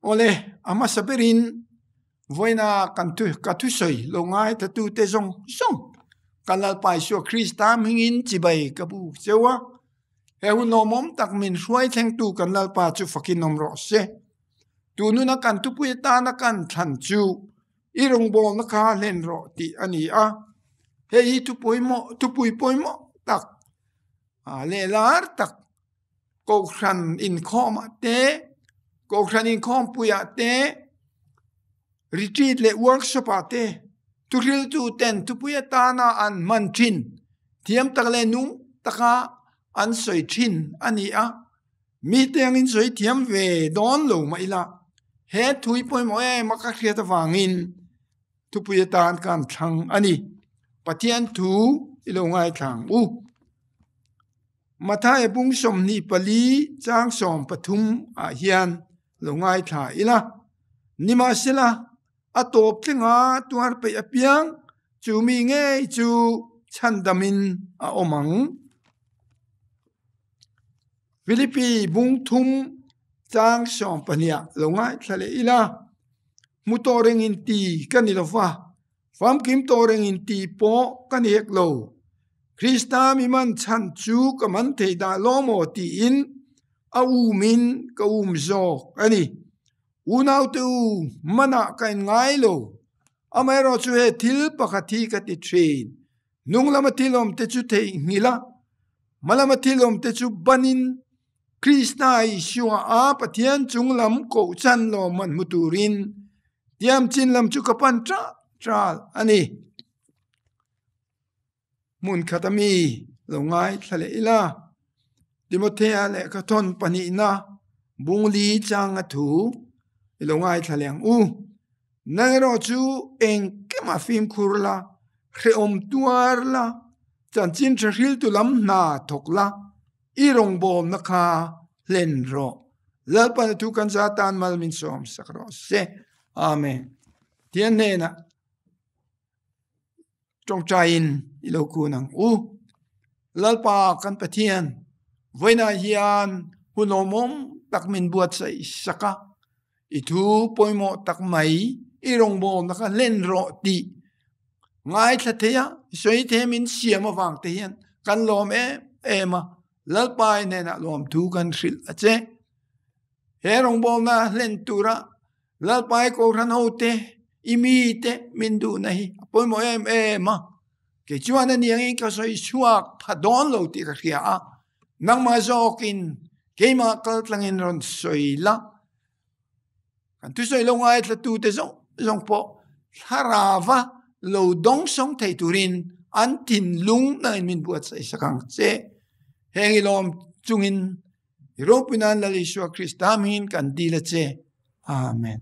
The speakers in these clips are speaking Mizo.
Awle, a hmasa berin vawiina kan thu ka thusawi lo ngaithlatute zawng zawng kan Lalpa Isua Krista hmingin chibai ka bu cheu a. He hun lawmawm tak min hruai thlengtu kan Lalpa chu fakin awm rawh se. Tununa kan thupui atana kan thlan chu i rawngbawlna kha hlen rawh tih a ni a. Hei hi thupawimawh thupui pawimawh tak leh lar tak Kohhran inkhawmah te, Kohhran inkhawmpuiah te, retreat leh workshop ah te thuhriltu ten thupui atana an hman thin thiam tak leh nung taka an sawi thin a ni a. Mite angin sawi thiam ve dawn lo mah ila he thui pawimawh em a ka hriat avangin thupui atan kan thlang a ni. Pathian thu i lo ngaithla ang u. Mathaia bung 24 chang 13 ah hian lo ngaithla ila. Nimahsela, a tawp tlenga tuar peih apiang chu mi ngei chu chhandamin a awm ang. Philippi bung thum chang 12 ah lo ngaithla leh ila. Hmu tawh rengin ti ka ni lova. Famkim tawh rengin ti pawh ka ni hek lo. Krista mi man chhan chu ka man thei dah lo maw tiin a umin ka um zawk a ni. Unaute u, manah ka inngai lo. Amaherawh chu he thil pakhat hi ka ti thin. Hnung lama thil awmte chu theihnghilh a, hma lama thil awmte chu banin Krista Isua a Pathian chung lam kohchan lawmman hmu turin tiam chin lam chu ka pan ṭah ṭal a ni. Hmun khat a mi lo ngaithla leh ila, Timothea lehkhathawn pahnihna bungli changa thu i lo ngaithla leh ang u. Nang erawh chu engkima fimkhur la, hrehawm tuar la, chanchin tha hriltu lam hna thawk la, i rawngbawlna kha hlen rawh. Lalpana thu kan za tan mal min sawm sak rawh se. Amen. Tian hnenah tawngtaiin i lo kun ang u. Lalpa kan Pathian, vawiinah hian hun lawmawm tak min buatsaih sak a, i thu pawimawh tak mai i rawngbawlna kha hlen rawh tih ngaithla thei a, sawi thei min siam avang te hian kan lawm em em a, Lalpa i hnenah lawmthu kan hrilh a che. He rawngbawlna hlen tura Lalpa i Kohhran hote, i mite min duhna hi a pawimawh em em a. Kei chuan a niangin ka sawi chhuak pha dawn lo tih ka hria a, nangmah zawkin keimah kal tlangin rawn sawi la. Kan thusawi lo ngaithlatute zawng zawng pawh thlarava lo dawng sawng thei turin an thinlung nangin min buatsaih sak ang che. Heng i lawm chungin I ropui nan Lal Isua Krista hmingin kan dil a che. Amen.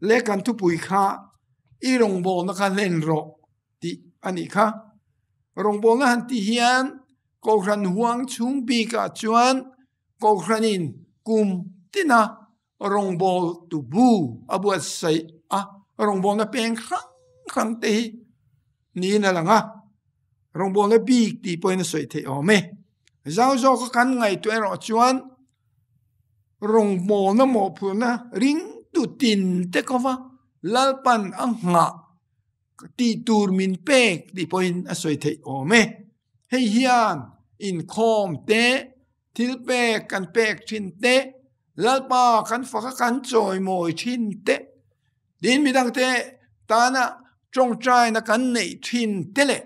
Le kan thupui kha i rawngbawlna kha hlen rawh tih a nih kha. Rawngbawlna han tih hian Kohhran huang chhung bikah chuan Kohhranin kum tina rawngbawltu bu a buatsaih a, rawngbawlna peng hrang hrang te hi niin a lang a, rawngbawlna bik tih pawhin a sawi theih awm e. Zau zawka kan ngaihtuah erawh chuan rawngbawlna mawhphurhna ringtu tin te kawva Lalpan a nghah tih tur min pek tih pawhin a sawi theih awm e. Hei hian inkhawm te Thil pek kan pek thin te, Lalpa kan fak a kan chawimawi thin te, tin midangte tana tawngtaina kan neih thin te leh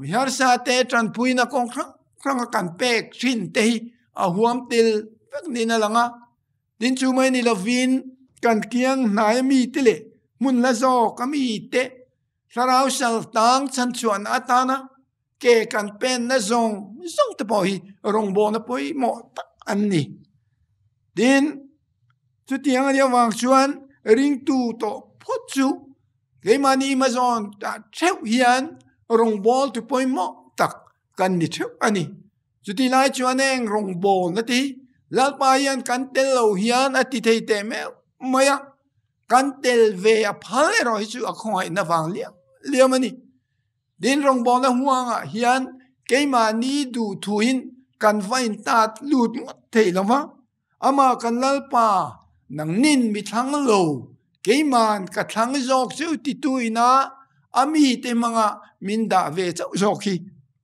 mi harsa te tanpuina kawng hrang hranga kan pek thin te hi a huam tel vek niin a lang a. Tin chu mai ni lovin kan kiang hnai a mite leh hmun la zawk a mite thlarau sal tang chhanchhuahna atana Ke kan penna zawng zawng te pawh hi rawngbawlna pawimawh tak an ni. Tin, chutiang a nih avang chuan ringtu tawh phawt chu keimahni hmazawn tah theuh hian rawngbawltu pawimawh tak kan ni theuh a ni. Chutih lai chuan eng rawngbawlna te hi Lalpa hian kan tel lo hian a ti thei teh meuh mai a, kan tel ve a phal erawh hi chu a khawngaihna vang liam liam a ni. Din rawngbawlna huangah hian keimahni duhthuin kan va intat lut ngawt thei lo va, amah kan Lalpa Nangnin mi thlang lo, keiman ka thlang zawk cheu titu ina a mite hmanga min dah ve chauh zawk hi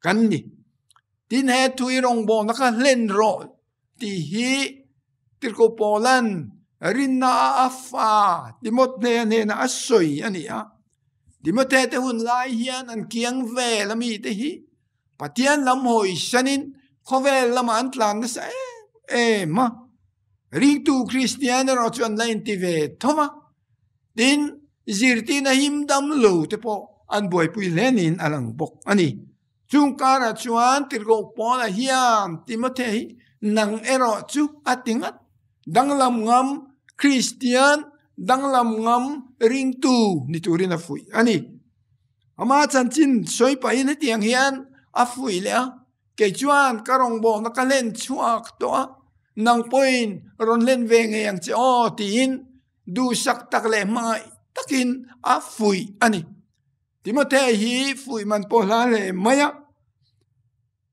kan ni. Tin he thu i rawngbawlna kha hlen rawh tih hi Tirhkoh Paula'n rinna a a fa Timothea hnenah a sawi a ni a. Timothea te hun lai hian an kiang vel a mite hi Pathian lam hawi sanin khawvel lamah an tlan nasa em em a. Ringtu Kristian erawh chu an la inti ve tho va. Tin, zirtirna him dam lo te pawh an buaipui hle niin a lang bawk a ni. Chung karah chuan Tirhkoh Paula hian Timothea hi nang erawh chu a ti ngat. Danglam ngam Kristian, danglam ngam ringtu ni turin a fuih a ni. Ama chanchin sawi pahin hetiang hian a fuih leh a, Kei chuan ka rawngbawlna ka hlen chhuak tawh a, nang pawhin rawn hlen ve ngei ang che aw tiin duhsak tak leh hmangaih takin a fuih a ni. Timothea hi fuih man pawh hla hle mai a,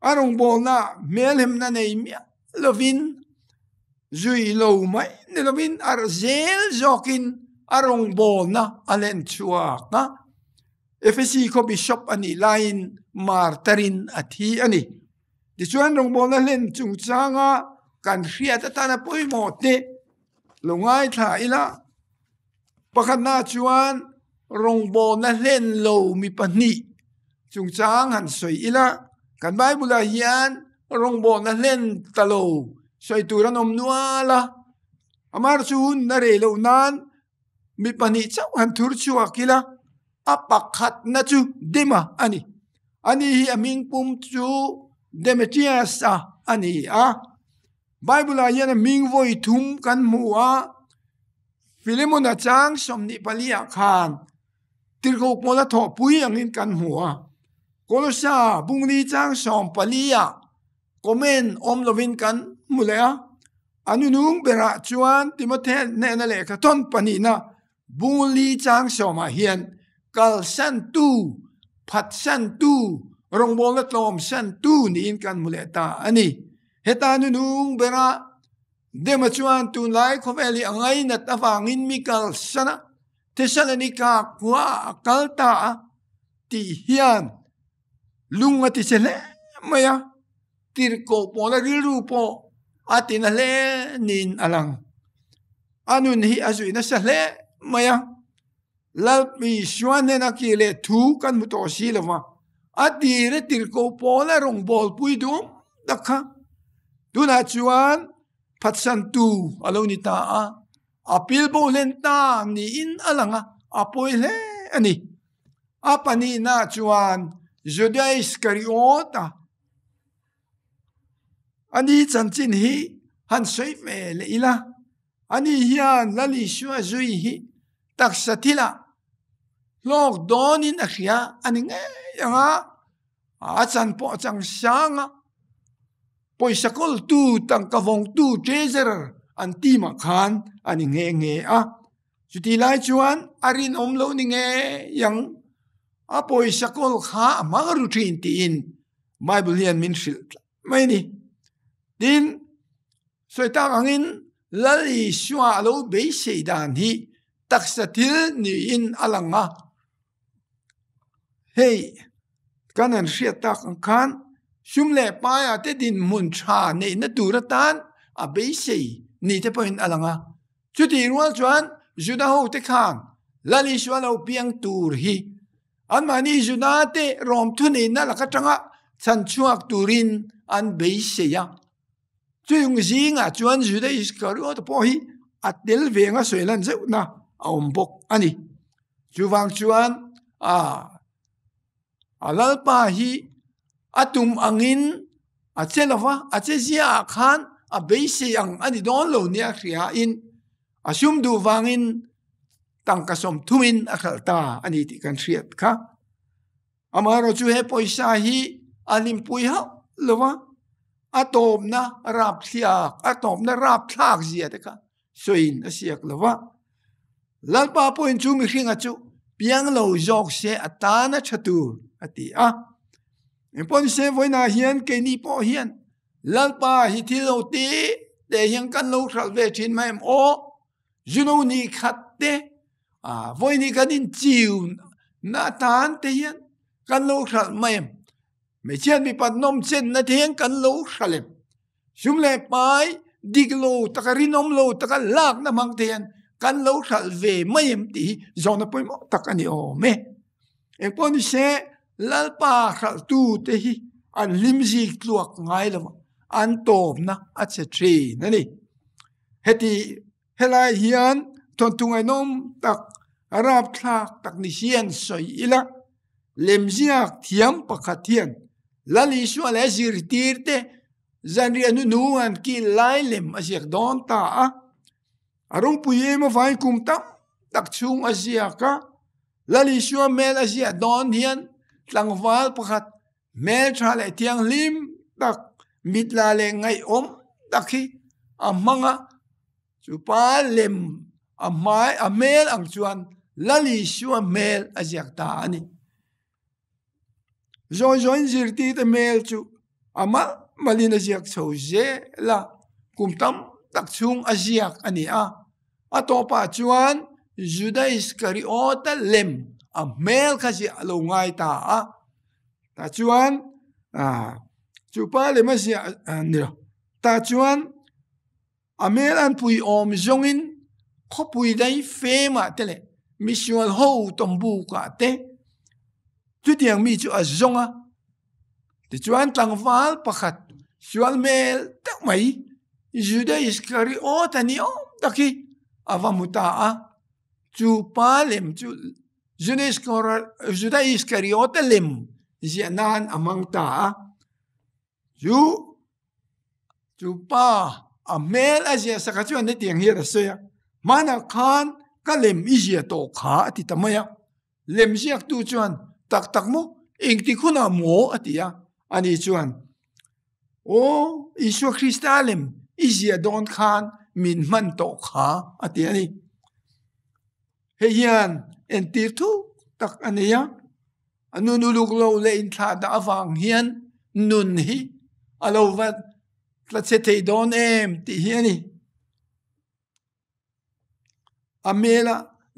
a rawngbawlna hmelhemna nei miah lovin zui lo mai ni lovin a zel zawkin a rawngbawlna a len chhuak a. Efesi khaw bishop a nih laiin martarin a thi a ni. Tichuan rawngbawlna hlen chungchanga kan hriat atana pawimawh te lo ngaithla ila. Pakhatna chuan rawngbawlna hlen lo mi pahnih chungchang han sawi ila, kan Bible ah hian rawngbawlna hlen ta lo sawi tur an awm nual a, amar chu hun a rei loh nan mi pahnih chauh han thur chhuak ila, a pakhatna chu Dema a ni. Ani hi a hming pum chu Demetrius-a a ni a. Bible ah hian a hming vawi thum kan hmu a, Philemon-a chang 24 ah khan Tirhkoh Paula thawhpui angin kan hmu a, Kolosa bungli chang 14 ah comment awm lovin kan hmu leh a, a nunung berah chuan Timothea hnena lehkha thawn pahnihna bungli chang 10 ah hian kalsantu, phatsantu, rawngbawlna tlawmsantu niin kan hmu leh ta a ni. Heta nunung berah Dema chuan tunlai khawvel hi a ngainat avangin mi kalsan a, Thessalonika khua a kal ta a tih hian lung a ti che hle mai a, tirhkoh pawla rilru pawh a ti na hle niin a lang. A nun hi a zui nasa hle mai a, Lalpi Suan hnena kir leh thu kan hmu tawh si lo va, a tire tirhkoh pawla rawngbawlpui duhawm tak kha tunah chuan phatsantu a lo ni ta a, a pilbo hlen ta niin a lang a, a pawi hle a ni. A pahnihnaah chuan Juda Iskariot-a ani chanchin hi han sawi ve leh ila. Ani hian Lal Isua zui hi taksa thilah hlawk dawnin a hria a ni ngei ang a, a chan pawh a chang sang a, pawisa kawltu, tangka vawngtu, treasurer, an team ah khan a ni nghe nghe a. Chutih lai chuan a rinawm lo ni ngei ang, a pawisa kawl kha a hmang ru thin tiin Bible hian min hrilh tlat mai a ni. Tin, Sawi tak angin Lal Isua a lo beisei dan hi taksa thil niin a lang a. Hei kan han hriat tak ang khan sum leh paia te dinhmun tha neihna tur atan a beisei ni te pawhin a lang a. Chutih rual chuan Juda ho te khan Lal Isua lo piang tur hi anmahni Juda te rawm thuneihna lak atanga chhanchhuak turin an beisei a. Chung zingah chuan Juda Iskariot pawh hi a tel ve anga sawi lan zeuhna a awm bawk a ni. Chuvang chuan a a lalpa hi a tum angin a che lova, a che ziaah khan a beisei ang a ni dawn lo nia hriain a sum duh vangin tangka 30 in a hralh ta a ni tih kan hriat kha. Amaherawh chu he pawisa hi a hlimpui hauh lo va, a tawpna rapthlak, a tawpna rapthlak zia te kha sawiin a siak lo va. Lalpa pawhin chu mihringa chu piang lo zawk se a tan a tha tur a ti a. Engpawh nise vawiinah hian keini pawh hian Lalpa hi thil lo te te hian kan lo hralh ve thin mai em aw? Juno ni khat te, a vawi ni kan in chiu na atan te hian kan lo hralh mai em? Hmeichhiat mipat nawm chen na te hian kan lo hralh em? Sum leh pai dik lo taka rinawm lo taka lakna hmang te hian kan lo hralh ve mai em tih hi zawhna pawimawh tak a ni awm e. Engpawh ni se Lalpa hralhtu te hi an hlim zik tluak ngai lo a, an tawpna a che thin a ni. Heti helai hian thawnthu ngaihnawm tak rapthlak tak ni hian sawi ila, lemziak thiam pakhat hian Lal Isua leh zirtir te zanriah hnuhnung an kil lai lem a ziak dawn ta a. A ropui em avangin kum tam tak chhung a ziak a, Lal Isua hmel a ziah dawn hian tlangval pakhat hmeltha leh thianghlim tak, mitla leh ngaihawm tak hi a hmang a, chu pa lem a hmai a hmel ang chuan Lal Isua hmel a ziak ta a ni. Zawi zawiin zirtirte hmel chu a mal malin a ziak chho zel a, kum tam tak chhung a ziak a ni a. A tawpah chuan Juda Iskariota lem a hmel kha ziah a lo ngai ta a. Tah chuan chu pa lem a ziah ni lo. Tah chuan A hmel an pui awm zawngin khawpui dai femah te leh misual ho tawmbukah te chutiang mi chu a zawng a. Tichuan tlangval pakhat sual hmel deuh mai Juda Iskariot a ni awm tak hi a va hmu ta a. Chu pa lem chu Juda Iskariot-a lem ziah nan a hmang ta a. Chu chu pa a hmel a ziah sak a chuan hetiang hian a sawi a, hmanah khan ka lem i ziah tawh kha a ti ta mai a, lem ziaktu chuan tak tak maw engtik hunah maw a ti a, ani chuan aw Isua Krista lem i ziah dawn khan min hman tawh kha a ti a ni. Hei hian entir thuk tak a nei a. A nun uluk lo leh inthlah dah avang hian nun hi a lo va tla chhe thei dawn em tih hi a ni. A hmela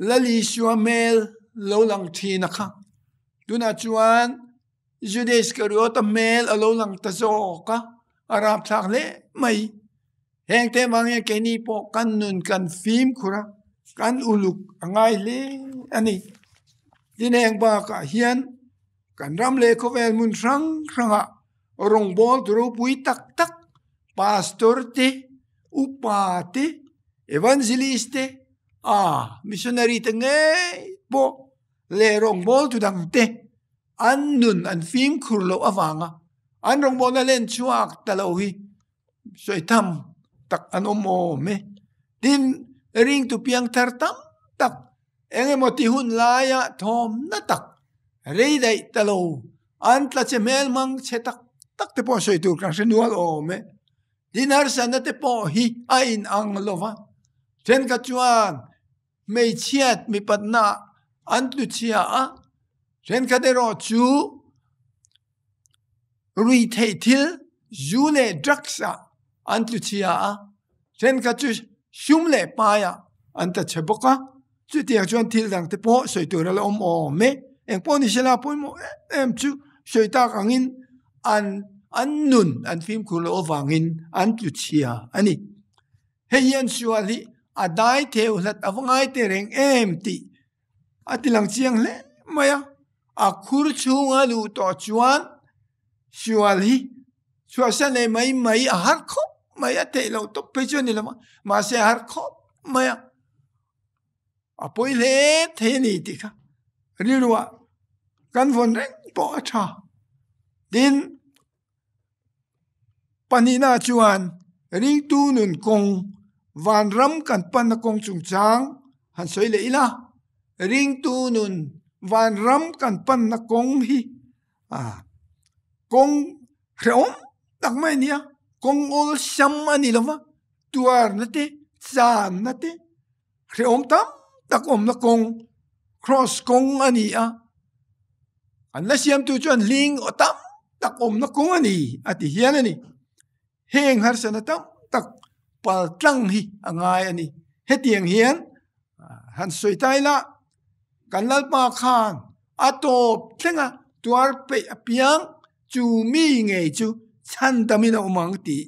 Lal Isua hmel lo lang thin a kha. Tunah chuan Juda Iskariota hmel a lo lang ta zawk a, a rapthlak hle mai. Heng te vang hian keini pawh kan nun kan fimkhur a, kan uluk a ngai hle a ni. Tin heng bakah hian kan ram leh khawvel hmun hrang hrangah rawngbawltu ropui tak tak pastor te, upa te, evangelist te, a missionary te ngei pawh leh rawngbawltu dang te an nun an fimkhur loh avanga an rawngbawlna len chhuak ta lo hi sawi tham tak an awm awm e. Tin, ringtu piang thar tam tak eng emaw ti hun laia thawmna tak rei daih ta lo an tla che hmel hmang chhe tak tak te pawh sawi tur kan hre nual awm e. Tin, harsatna te pawh hi a inang lo va, thenkhat chuan hmeichhiat mipatna an tlu chhia a, thenkhat erawh chu Rui theih thil zu leh drugs ah an tlu chhia a, thenkhat chu sum leh pai ah an ta chhe bawk a, chutiang chuan thil dang te pawh sawi tur a la awm awm e. Engpawh ni sela pawimawh em em chu sawi tak angin an an nun an fimkhur loh avangin an tlu chhia a ni. Hei hian sual hi a dai theu hlat a va ngai teh reng em tih A ti lang chiang hle mai a, a khur chhunga luh tawh chuan sual hi chhuahsan leh mai mai a har khawp mai a theih loh tawp phei chu a ni lo va, mahse a har khawp mai a, a pawi hle thei a ni tih kha rilruah kan vawn reng pawh a tha. Tin, Pahnihna chuan ringtu nun kawng vanram kan panna kawng chungchang han sawi leh ila, ringtu nun vanram kan panna kawng hi kawng hrehawm tak mai a ni a, kawng awlsam a ni lova, tuarna te, channa te, hrehawm tam tak awmna kawng cross kawng a ni a an la siamtu chuan hling aw tam tak awmna kawng a ni a ti hian a ni heng harsatna tam tak pal tlang hi a ngai a ni. Hetiang hian han sawi ta ila, kan Lalpa khan a tawp thlenga tuar peih apiang chu mi ngei chu chhandamin a awm ang tih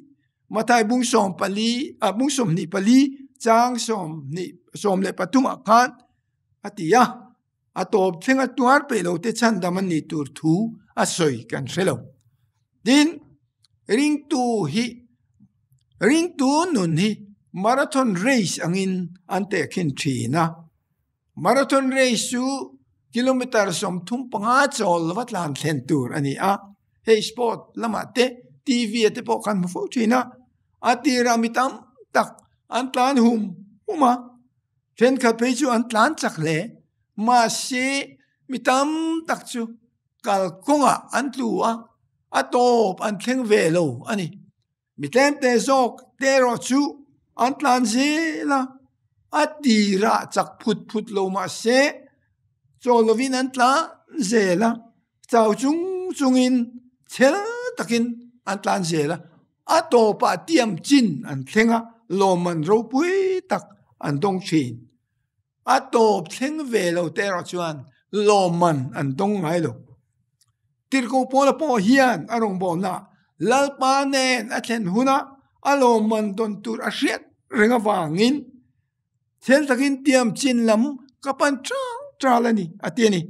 Mathai bung sawm pali ah bung 24 chang 20 13 ah khan a ti a, a tawp thlenga tuar peih lo te chhandam an nih tur thu a sawi kan hre lo. Tin, ringtu hi ringtu nun hi marathon race angin an tehkhin thin a. Marathon race chu kilometre 35 chawl lova tlan thlen tur a ni a. Hei sport lamah te TV ah te pawh kan hmu fo thin a. A tirah mi tam tak an tlan hum hum a. Thenkhat phei chu an tlan chak hle. Mahse mi tam tak chu kalkawngah an tlu a, a tawp an thleng ve lo a ni. Mi tlemte zawk te erawh chu an tlan zel a, a tirah chak phut phut lo mahse chaw lovin an tlan zel a, chau chung chungin chhel takin an tlan zel a, a tawpah tiam chin an thleng a, lawmman ropui tak an dawng thin. A tawp thleng ve lo te erawh chuan lawmman an dawng ngai lo. Tirhkoh Paula pawh hian a rawngbawlna Lalpa nen a thlen huna a lawmman dawn tur a hriat reng avangin thil takin tiam chin lam ka pan ṭal ṭal a ni, a ti a ni.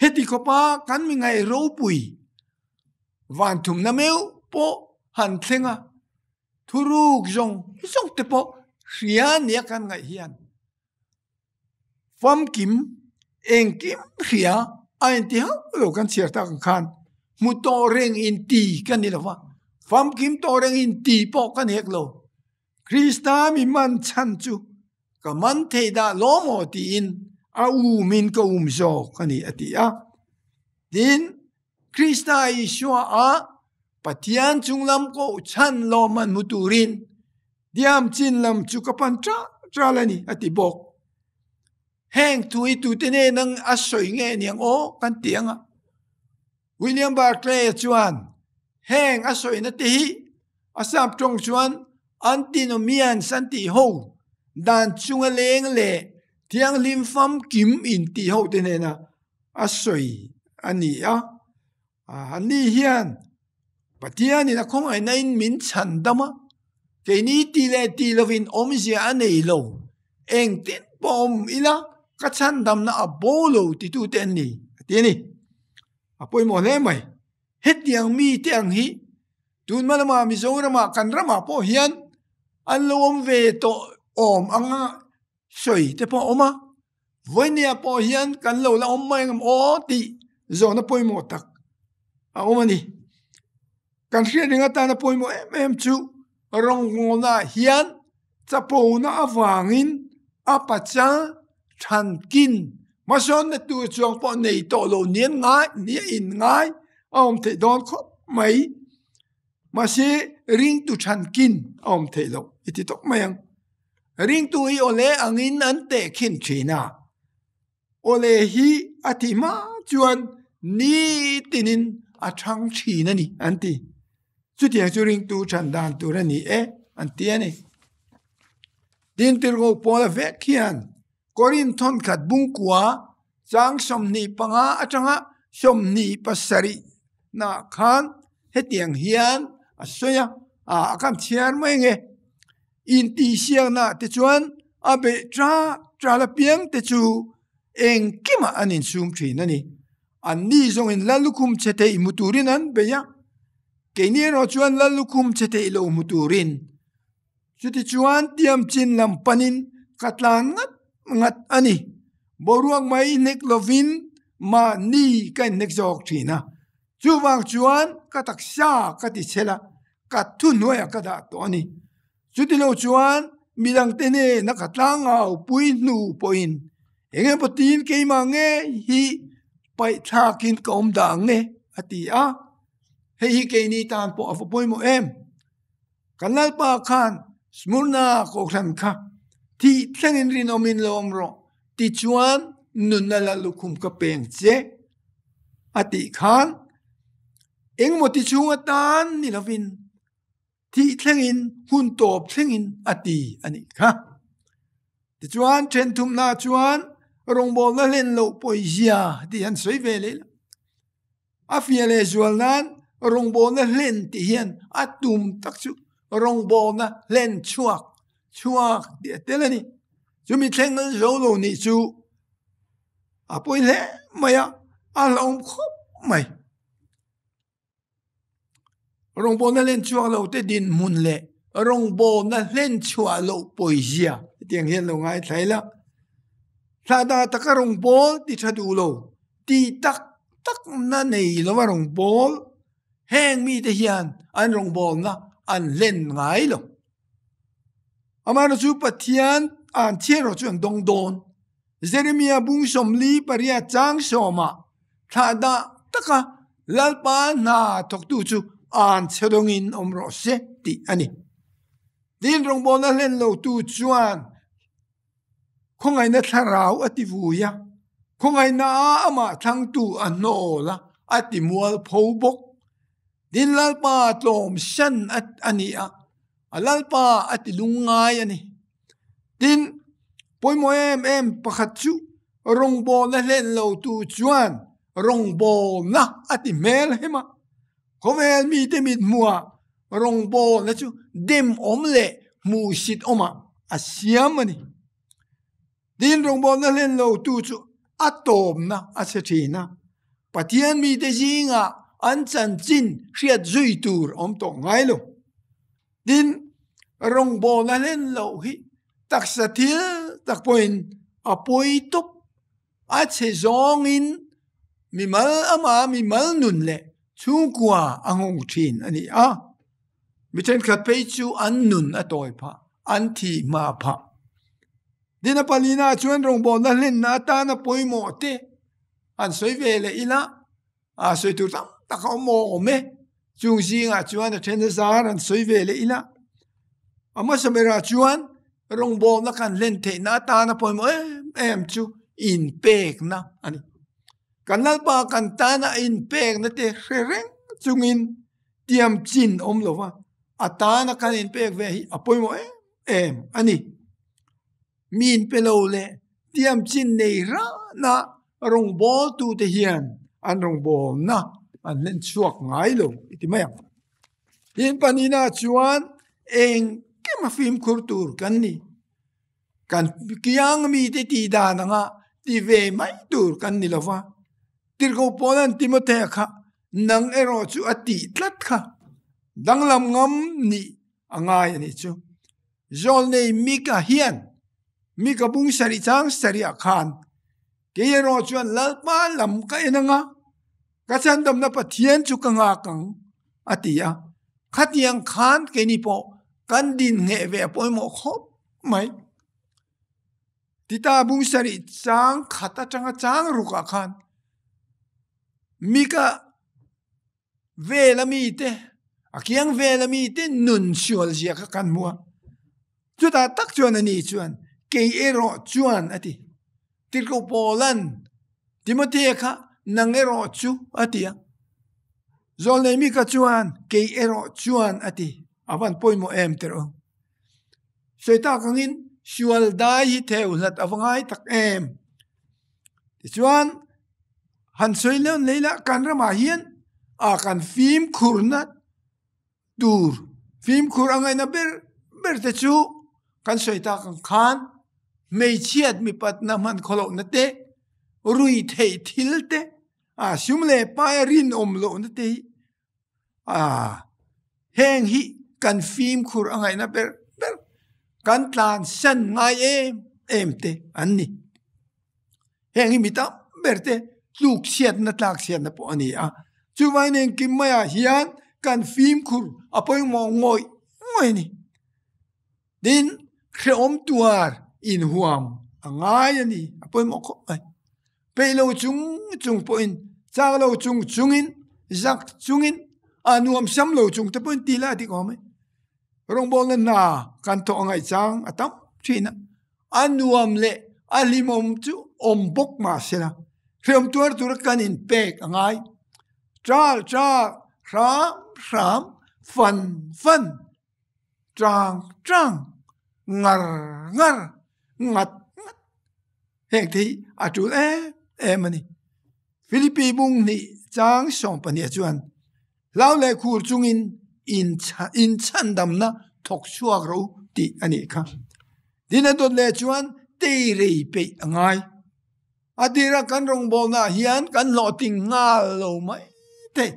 Heti khawpa kan mi ngaih ropui van thumna meuh pawh han thleng a, Thuruk zawng zawng te pawh hria nia kan ngaih hian famkim engkim hria a inti hauh lo kan chhiar tak ang khan hmu tawh reng inti ka ni lo va, famkim tawh reng inti pawh ka ni hek lo. Krista mi man chhan chu ka man thei dah lawm aw tiin a umin ka um zawk a ni a ti a. Tin, Krista Isua a Pathian chunglam koh chhan lawmman hmu turin diam chin lam chu ka pan ṭal ṭal a ni a ti bawk. Heng thu hi tute nen ang a sawi nge niang aw kan ti ang a. William Barclay chuan heng a sawina te hi a sap tawng chuan Antinomians an tih ho dan chunga leng leh thianghlim famkim intih ho te hnena a sawi a ni a. Anni hian Pathianin a khawngaihnain min chhan dam a, keini ti leh ti lovin awmzia a nei lo, engtin pawh awm ila ka chhandamna a bo lo titute an ni, a ti a ni. A pawimawh hle mai. Hetiang mite ang hi tun hma lamah Mizoramah kan ramah pawh hian an lo awm ve tawh awm anga sawi te pawh a awm a, vawinia pawh hian kan lo la awm mai ang aw tih zawhna pawimawh tak a awm a ni. Kan hriat ring atana pawimawh em em chu rawngbawlnaah hian chapona avangin a pachal thankin hmasawnna tur chuang pawh nei tawh lo nian ngai nia in ngai a awm theih dawn khawp mai. Mahse ringtu thankin a awm theih loh i ti tawp mai ang. Ringtu hi awle angin an tehkhin thin a. Awle hi a tih hma chuan nitinin a thang thin a ni an ti. Chutiang chu ringtu than dan tur a ni e an ti a ni. Tin tirhkoh Paula vek hian Korinth thawnkhat bungkua chang 25 atanga 27 nah khan hetiang hian a sawi a, a kan chhiar mai nge. Intihsiakna te chuan a beih ṭa ṭal apiang te chu engkimah an insum ṭhin a ni. Anni zawngin Lal lukhum che theih hmu turin an bei a, keini erawh chuan Lal lukhum che theih lo hmu turin. Chutichuan tiam chin lam panin ka tlan ngat ngat a ni. Boruak mai hnek lovin mahni ka inhnek zawk ṭhin a. Chuvang chuan ka taksa ka ti chhel a, ka thuhnuaiah ka dah tawh a ni. Chutilo chuan midangte hnena ka tlangau pui hnu pawhin eng emaw tiin keimah nge hi paihthlakin ka awm dah ang e a ti a. Hei hi keini tan pawh a va pawimawh em? Kan Lalpa khan Smurna Kohhran kha thih thlengin rinawmin lo awm rawh tichuan nunna la lukhum ka peng che a tih khan engemaw ti chhung atan ni lovin thih thlengin hun tawp thlengin a ti a nih kha. Tichuan, then thumna chuan rawngbawlna hlen loh pawizia tih han sawi ve leh la. A fiah leh zual nan rawngbawlna hlen tih hian a tum tak chu rawngbawlna hlen chhuak chhuak tih a tel a ni. Chumi thleng zo lo nih chu a pawi hle mai a, a hlauhawm khawp mai. Rawngbawlna hlen chhuak lo te dinhmun leh rawngbawlna hlen chhuah loh pawizia hetiang hian lo ngaithla ila. Thlahdah taka rawngbâwl ti ṭha duh lo, ti tak tak na nei lova rawngbâwl heng mite hian an rawngbâwlna an hlen ngai lo. Amaherawhchu Pathian an chhiat erawh chu an dawng dawn. Jeremia bung 48 chang sawmah thlahdah taka Lalpa hna thawktu chu an chhe dawngin awm rawh se tih a ni. Tin, rawngbawlna hlen lotu chuan khawngaihna thlarau a ti vui a, khawngaihna a amah thlangtu a hnawl a, a ti mual pho bawk. Tin, Lalpa tlawm san a ni a, a Lalpa a ti lungngai a ni. Tin, pawimawh em em pakhat chu rawngbawlna hlen lo tu chuan rawngbawlna a ti hmel hem a, khawvel mite mithmuhah rawngbawlna chu demawm leh hmuhsit awmah a siam a ni. Tin, rawngbawlna hlen lo tu chu a tawpna a chhe thin a, Pathian mite zingah an chanchin hriat zui tur a awm tawh ngai lo. Tin, rawngbawlna hlen loh hi taksa thil tak pawhin a pawi tawp. A chhe zawngin mimal ama mimal nun leh chhungkua a nghawng thin a ni a. Mi thenkhat phei chu an nun a tawi phah, an thi hma phah. Tin, a palina chuan rawngbawlna hlenna atana pawimawh te han sawi ve leh ila, a sawi tur tam tak a awm awm e. Chung zingah chuan a then a zar an sawi ve leh ila. A hmasa berah chuan rawngbawlna kan hlen theihna atana pawimawh em em chu inpekna a ni. Kan Lalpa kan tana inpekna te hre reng chungin tiam chin awm lova a tana kan inpek ve hi a pawimawh em em a ni. Mi inpe lo leh tiam chin nei rana rawngbawltute hian an rawngbawlna an hlen chhuak ngai lo i ti mai ang. Tin pahnihna chuan engkim a fimkhur tur kan ni. Kan kiang mite tih dan anga ti ve mai tur kan ni lo va. Tirhkoh Paula'n Timothea kha nang erawh chu a tih tlat kha danglam ngam nih a ngai a nih chu. Zawlnei Mika hian Mika bung sarih chang sarihah khan, Kei erawh chuan Lalpa lam ka en ang a, ka chhandamna Pathian chu ka nghak ang, a ti a. Khatiang khan keini pawh kan din ngheh ve a pawimawh khawp mai. Tita bung sarih chang khat atanga chang rukah khan Mika Vela mite, a kiang vela mite nun sual zia kha kan hmu a. Chutah tak chuan a ni chuan, Kei erawh chuan a ti. Tirhkoh Paula'n Timothea kha nang erawh chu a ti a. Zawlnei Mika chuan kei erawh chuan a ti. A van pawimawh em tiraw? Sawi tak angin sual dai hi theu hlat a va ngai tak em. Tichuan han sawi leh lei la kan ramah hian a kan fimkhurna tur fimkhur a ngaihna ber ber te chu kan sawi tak ang khan hmeichhiat mipatna hman khawlohna te rui theih thil te a sum leh paia rinawm lohna te hi a heng hi kan fimkhur a ngaihna ber ber kan tlan san ngai em em te an ni. Heng hi mi tam ber te tluk chhiatna tlak chhiatna pawh a ni a. Chuvangin engkim maiah hian kan fimkhur a pawimawh ngawih ngawih a ni. Tin, hrehawm tuar inhuam a ngai a ni, a pawimawh khawp mai. Peih lo chung chung pawhin, chak lo chung chungin, zak chungin, a nuam sam lo chung te pawhin ti la a dik awm e. Rawngbawlna hna kan thawh a ngaihchang a tam thin a. A nuam leh a hlimawm chu awm bawk mah se la, hreawm tuar tura kan inpek a ngai. Ṭal ṭal, hram hram, fan fan, ṭang ṭang, ngar ngar, ngat ngat. Heng te hi a tul em em a ni. Philippi bung hnih chang 12 chuan hlau leh khur chungin inchhandamna thawk chhuak ro tih a nih kha. Tin a dawt leh chuan tei rei peih a ngai. A tira kan rawngbawlnaah hian kan hlawhtling nghal lo mai thei.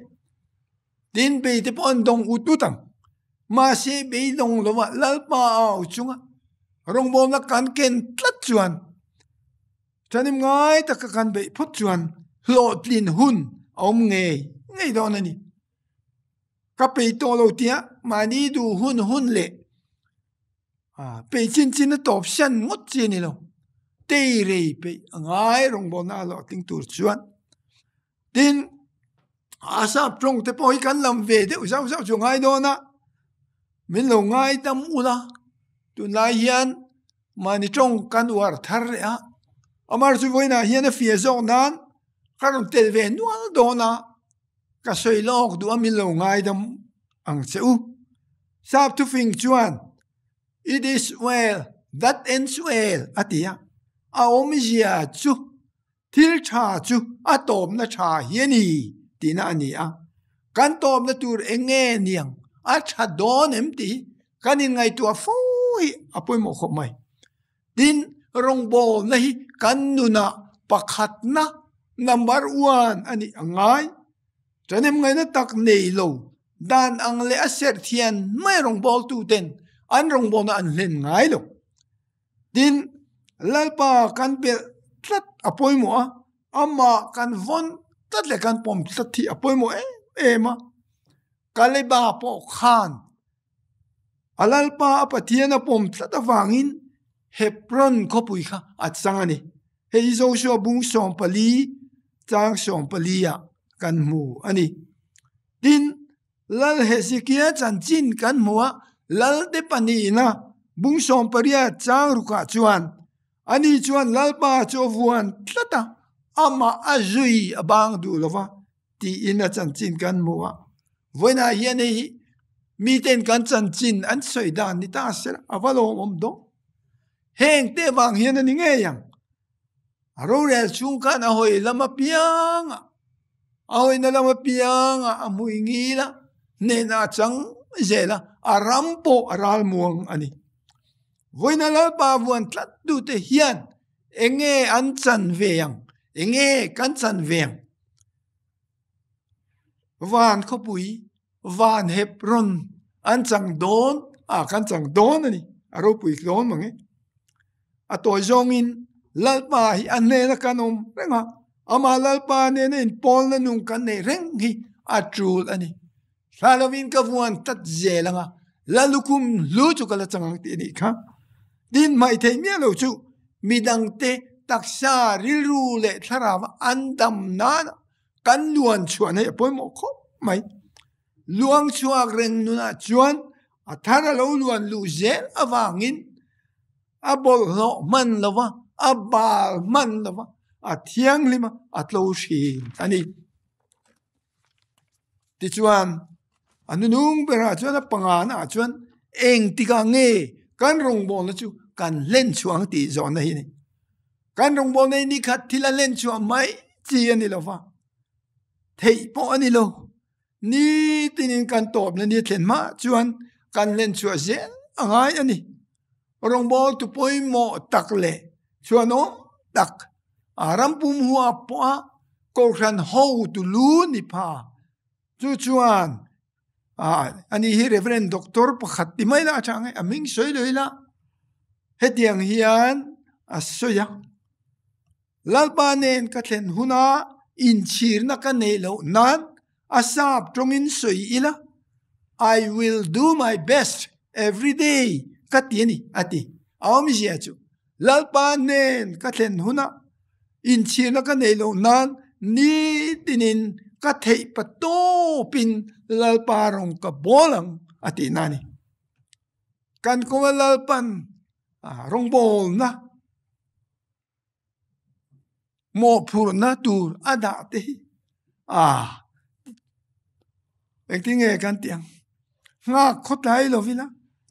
Tin bei te pawh an dawng ut ut ang. Mahse beidawng lova Lalpa a au chunga rawngbawlna kan ken tlat chuan thanim ngai taka kan beih phawt chuan hlawhtlin hun a awm ngei ngei dawn a ni. Ka pei tawh lo tia mahni duh hun hun leh Peih chin chin a tawp sian ngawt chi a ni lo. Tei rei peih a ngai rawngbawlna a hlawhtling tur chuan. Tin, a sap tawng te pawh hi kan lam ve deuh zauh zauh chu ngai dawn a, min lo ngai dam ula, tunlai hian mahni tawng kan uar thar leh a, amar chu vawiinah hian a fia zawk nan ka rawn tel ve nual dawn a. Ka sawi lawk duh a min lo ngaidam ang che u. Sap thufing chuan It is well that ends well a ti a, a awmzia chu thil tha chu a tawpna tha hi a ni tihna a ni a. Kan tawpna tur eng nge niang a tha dawn em tih hi kan inngaihtuah fo hi a pawimawh khawp mai. Tin, rawngbawlna hi kan nunah pakhatna, number one, a nih a ngai. Ṭahnem ngaihna tak nei lo, dan ang leh a serh thian mai rawngbawltuten an rawngbawlna an hlen ngai lo. Tin, Lalpa kan belh tlat a pawimawh a, amah kan vawn tlat leh kan pawm tlat hi a pawimawh em em a. Kaleba pawh khan A Lalpa a Pathian a pawm tlat avangin Hebron khawpui kha a chang a ni. Hei hi Joshua bung 14 chang 14 ah kan hmu a ni. Tin, Lal Hezekia chanchin kan hmu a, Lalte pahnihna bung 18 chang rukah chuan ani chuan Lalpa chu a vuan tlat a, amah a zui a bang duh lo va. tiin a chanchin kan hmu a, vawiinah hian hei hi miten kan chanchin an sawi dan ni ta se la a va lawmawm dawn. Heng te vang hian a ni ngei ang. A rorel chhung khan a hawi lam apiang a, a hawina lam apiang a a hmui ngil a, hnenah a chang zel a, a ram pawh a ral muang a ni. Vawiina Lalpa vuan tlat tute hian enge an chan ve ang, enge kan chan ve ang? Van khawpui, van hep rawn an chang dawn a, kan chang dawn a ni, a ropui dawn mang e. A tawi zawngin Lalpa hi a hnena kan awm reng a, amah Lalpa nena inpawlna nung kan neih reng hi a tul a ni. Thla lovin ka vuan tlat zel ang a, Lalukhum hlu chu ka la chang ang tih a nih kha. Tin, hmaih theih miah lo chu midangte taksa, rilru leh thlarau an dam nana kan luan chhuah hi a pawimawh khawp mai. Luang chhuak reng nunah chuan a thar a lo luan luh zel avangin a bawlhhlawh hman lova, a bal hman lova, a thianghlim a, a tlo hrin a ni. Tichuan, a nunung berah chuan a pangana ah chuan engtikah nge kan rawngbawlna chu kan hlen chhuah ang tih zawhna hi a ni. Kan rawngbawlna hi nikhat thil a hlen chhuah mai chi a ni lo va, theih pawh a ni lo. Nitinin kan tawpna ni a thlen hma chuan kan hlen chhuah zel a ngai a ni. Rawngbawltu pawimawh tak leh chhuanawm tak a rampum huap pawha Kohhran hotu lu ni pha chu chuan ani hi Reverend Doctor pakhat ti mai la a tha ang e, a hming sawi lo ila hetiang hian a sawi a, Lalpa nen ka thlen huna inchhirna ka neih loh nan a sap tawngin sawi ila, I will do my best every day ka ti a ni a ti. A awmzia chu Lalpa nen ka thlen huna inchhirna ka neih loh nan nitinin ka theih pa tawpin Lalpa rawng ka bawl ang a tihna a ni. Kan kawnga Lalpan rawngbawlna mawhphurhna tur a dah te hi a engtin nge kan tih ang? Nghak khawtlai lovila,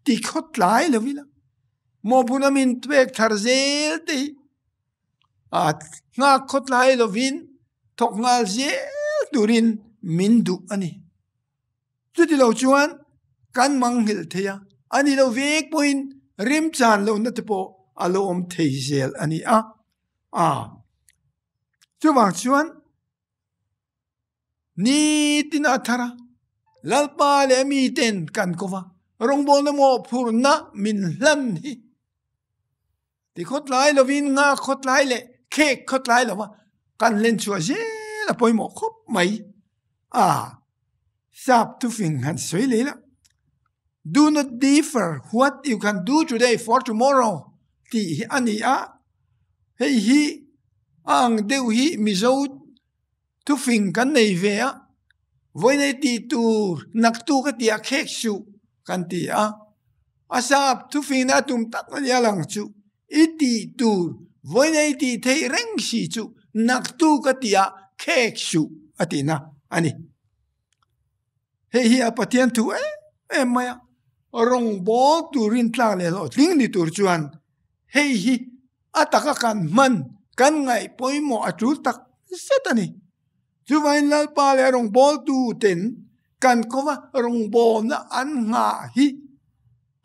ti khawtlai lovila. Mawhphurhna min pek thar zel te hi a nghak khawtlai lovin thawk nghal zel turin min duh a ni. Chuti lo chuan kan mangnghilh thei a, a ni lo vek pawhin remchan lohna te pawh a lo awm thei zel a ni a. A chuvang chuan Nitin a thar a, Lalpa leh miten kan ko va, rawngbawlna mawhphurhna min hlan hi ti khawtlai lovin nghak khawtlai leh khek khawtlai lova kan len chhuah zel a pawimawh khawp mai. A sap thufing han sawi leh la, Do not defer what you can do today for tomorrow tih hi a ni a, hei hi a ang deuh hi Mizo Thufing kan nei ve a, vawiinei tih tur naktuk a tih a khek suh kan ti a. A sap thufingna a tum tak a nia lang chu i tih tur vawiinei tih theih reng si chu naktuk a tih a khek suh a tihna a ni. Hei hi a Pathian thu em em mai a, rawngbâwl turin tlak leh hlawhtling ni tur chuan hei hi a taka kan hman kan ngaih pawimawh a tul tak zet a ni. Chuvangin Lalpa leh rawngbawltu ten kan kawva rawngbawlna an nghah hi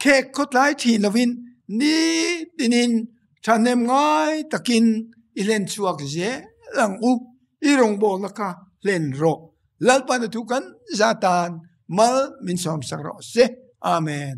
khek khawtlai thin lovin nitinin thahnem ngai takin i hlen chhuak zel ang u, i rawngbawlna kha hlen rawh. Lalpa na thu kan za tan mal min sawmsak rawh se. Amen.